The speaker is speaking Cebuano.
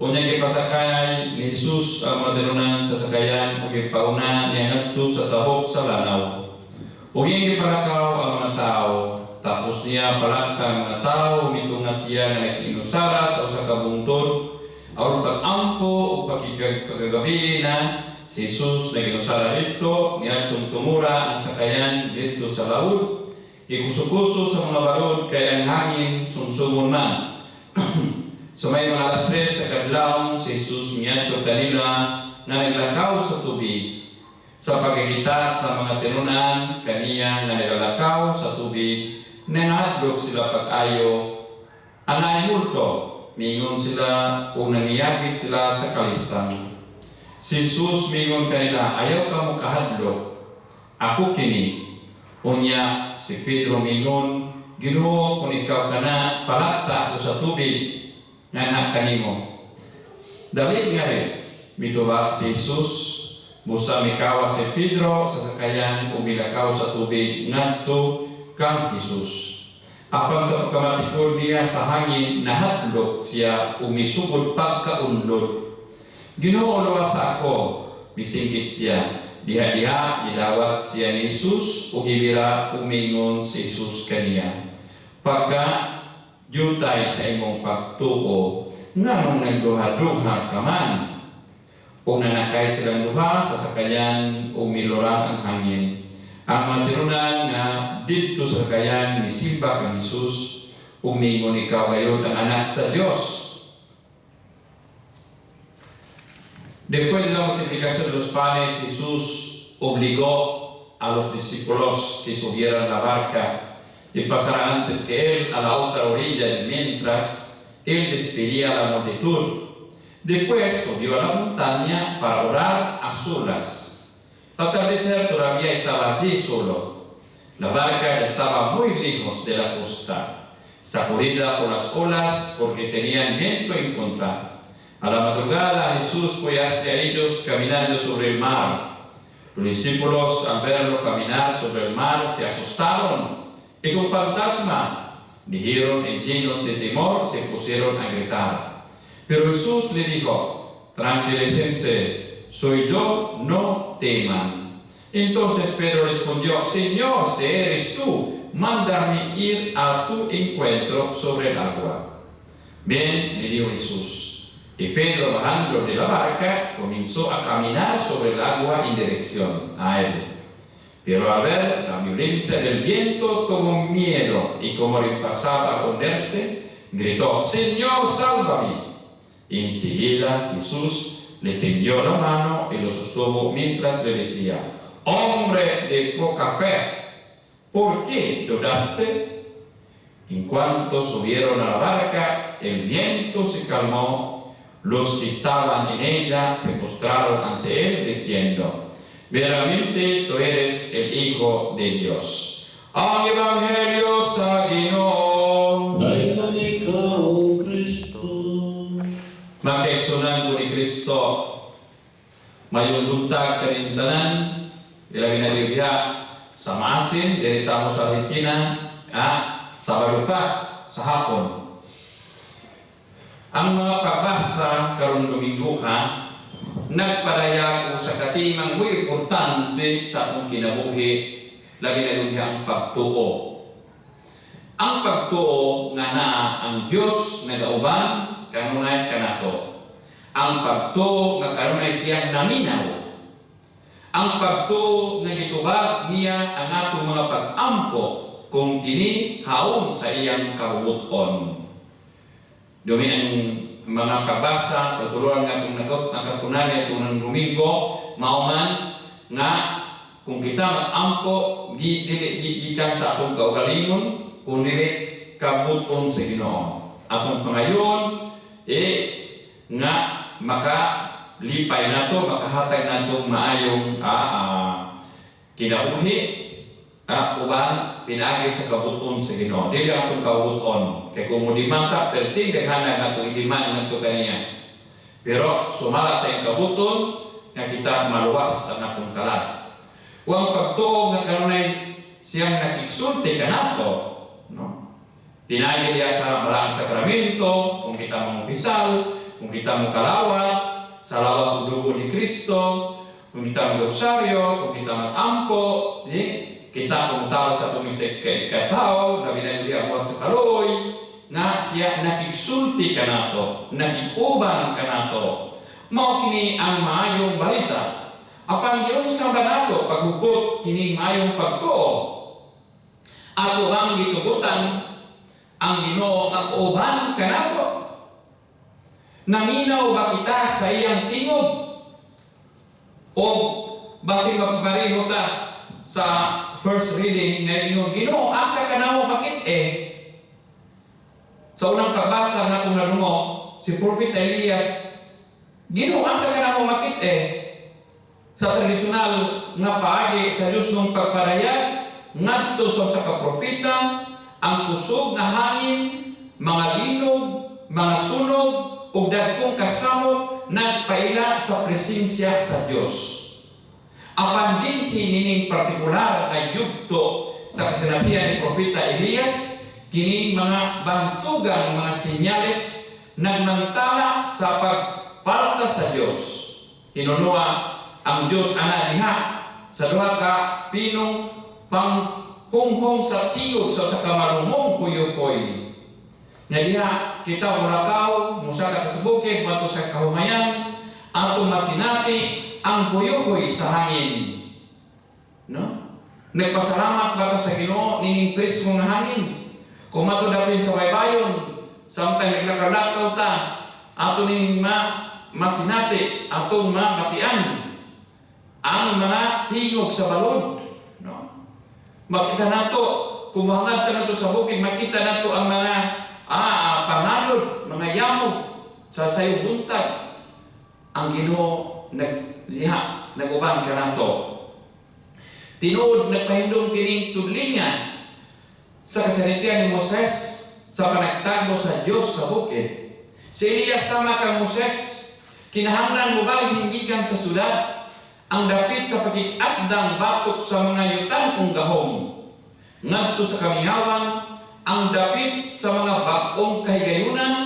Unya gipasakay ni Jesus ang mga tinunan sa sakayan ug gipauna niya ngadto sa tabok sa lanaw. Ug iyang gipalakaw ang mga tao. Tapos niya palakta ang mga tao, mitunga siya nga nakiinusara sa usa ka bungtod. Aron pag-ampo ug pagkagabi na si Jesus naginusara didto, niadtong tungura ang sakayan didto sa laud. Gikuso-kuso sa mga balod kay ang hangin sumsumon man. Sa may mga alas 3 sa kadlawon, si Jesus miadto kanila nga naglakaw sa tubig. Sa pagkakita sa mga tinunan kaniya nga nagalakaw sa tubig, nangahadlok sila pag-ayo. "Anaay multo," mingon sila ug nangiyagit sila sa kalisang. Si Jesus mingon kanila, "Ayaw kamo kahadlok. Ako kini." Unya si Pedro mingon, "Ginoo, kung ikaw kana, palakta ako sa tubig nganha kanimo." "Dali ngari," mitubag si Jesus. Busa mikawas si Pedro sa sakayan ug milakaw sa tubig ngadto kang Jesus. Apan sa pagkamatikod niya sa hangin, nahadlok siya ug misugod pagkaunlod. "Ginoo, luwasa ako," misingkit siya. Diha-diha, gidawat siya ni Jesus ug gibira ug mingon si Jesus kaniya, "Pagka diutay sa imong pagtuo, nganong nagduha-duha ka man?" Ug nanakay silang duha sa sakayan ug milurang ang hangin. Ang mga tinunan nga didto sa sakayan misimba kang Jesus ug miingon, "Ikaw gayud ang Anak sa Dios." Después de la multiplicación de los panes, Jesús obligó a los discípulos que subieran la barca y pasaran antes que él a la otra orilla mientras él despedía a la multitud. Después subió a la montaña para orar a solas. Al atardecer todavía estaba allí solo. La barca ya estaba muy lejos de la costa, sacudida por las olas porque tenían viento en contra. A la madrugada Jesús fue hacia ellos caminando sobre el mar. Los discípulos, al verlo caminar sobre el mar, se asustaron. "Es un fantasma", dijeron, y llenos de temor se pusieron a gritar. Pero Jesús le dijo: "Tranquilícense, soy yo, no teman". Entonces Pedro respondió: "Señor, si eres tú, mándame ir a tu encuentro sobre el agua". "Ven", le dijo Jesús. Y Pedro, bajando de la barca, comenzó a caminar sobre el agua en dirección a él. Pero al ver la violencia del viento, tomó miedo y, como empezaba a hundirse, gritó: "Señor, sálvame". Y enseguida Jesús le tendió la mano y lo sostuvo mientras le decía: "Hombre de poca fe, ¿por qué dudaste?". En cuanto subieron a la barca, el viento se calmó. Los que estaban en ella se postraron ante él diciendo: "Verdaderamente tú eres el Hijo de Dios". Ang Ebanghelyo sa Ginoo. Dayon ikaw, Kristo. Mga kaigsuonan ko ni Kristo, mayong buntag kaning tanan, ilabi na diha sa Maasin, diri sa amo sa Argentina, Sabado pa, sa hapon. Ang mga pagbasa karong Domingo ha, nagpadayag sa katimang muy importante sa atong kinabuhi, labi na gyud ang pagtuo. Ang pagtuo nga naa ang Dios nagauban kanunay kanato. Ang pagtuo nga kanunay siyang naminaw. Ang pagtuo nga gitubag niya ang atong mga pag-ampo kung kini haom sa iyang kabubut-on. Dumi ang mga pagbasa, pagturuan nga kung nakatunan niya itong Domingo, mao man nga kung kita mag-ampo di, dili di, gikan sa atong kaugalingon, kung dili kabut-on sa Ginoo. Atong pangayon eh nga maka lipay nato, makahatag nato maayong kinabuhi uban pinaagi sa kabut-on sa Ginoo. Dili ang atong kabut-on. Kay kung mo dimanda, perting daghanan nato i-demand nato kaniya. Pero sumala sa iyang kabut-on nga kita maluwas sa atong kalag. Ang pagtuo nga kanunay siyang nakigsulti kanato, no? Pinaagi diya sa Balaang Sakramento, kung kita mangumpisal, Kung kita mo kalawat sa lawas ug dugo ni Kristo, kung kita mo rosaryo, kung kita mag-ampo, di, kita kung tawag sa tumisik kay katao, na binagdi ang sa kaluoy, na siya nakigsulti kanato, nakig-uban kanato. Mao kini ang maayong balita. Apan giunsa ba nato paghugot kining maayong pagtuo? Ato bang gitugutan ang Ginoo ang uban kanato? Naminaw ba kita sa iyang tingog? O basin mapapareho ta sa first reading nga ingon, "Ginoo, asa ka namo makit eh?" Sa unang pagbasa na akong nadungog, si Prophet Elias, "Ginoo, asa ka namo makit eh?" Sa tradisyonal nga paagi sa Diyos nung pagparayag, ngadto sa usa ka propeta, ang kusog nga hangin, mga linog, mga sunog, ug dagkong kasamot nagpaila sa presensya sa Dios. Apan dinhi nining partikular nga yugto sa kasinabihan ni Propeta Elias, kining mga bantugang mga senyales nagmantala sa pagpalta sa Dios. Hinunua ang Dios ana diha sa duha ka pinong panghunghong sa tingog sa usa ka malumong huyuhoy. Nga diha kita mulakaw, musaka sa bukid, bato sa kahumayan, atong masinati ang huyuhoy sa hangin. No? Nagpasalamat ba ka sa Ginoo nining presko nga hangin? Kung mato dapin sa baybayon, samtang naglakaw-lakaw ta, ato ning masinati, atong mabatian ang mga tingog sa balod. No? Makita nato, kung mahangad ka nato sa bukid, makita nato ang mga panganod, mga yamog sa sayong buntag. Ang Ginoo nag diha nag-uban kanato. Tinuod, nagpahindong kining tudlingan sa kasanitian ni Moses sa panagtagbo sa Dios sa bukid. Si Elias, sama kang Moses, kinahanglan mo gikan sa syudad ang dapit sa pakig-asdang batok sa mga yutan-ong gahom. Ngadto sa kamingawan, ang dapit sa mga bag-ong kahigayunan.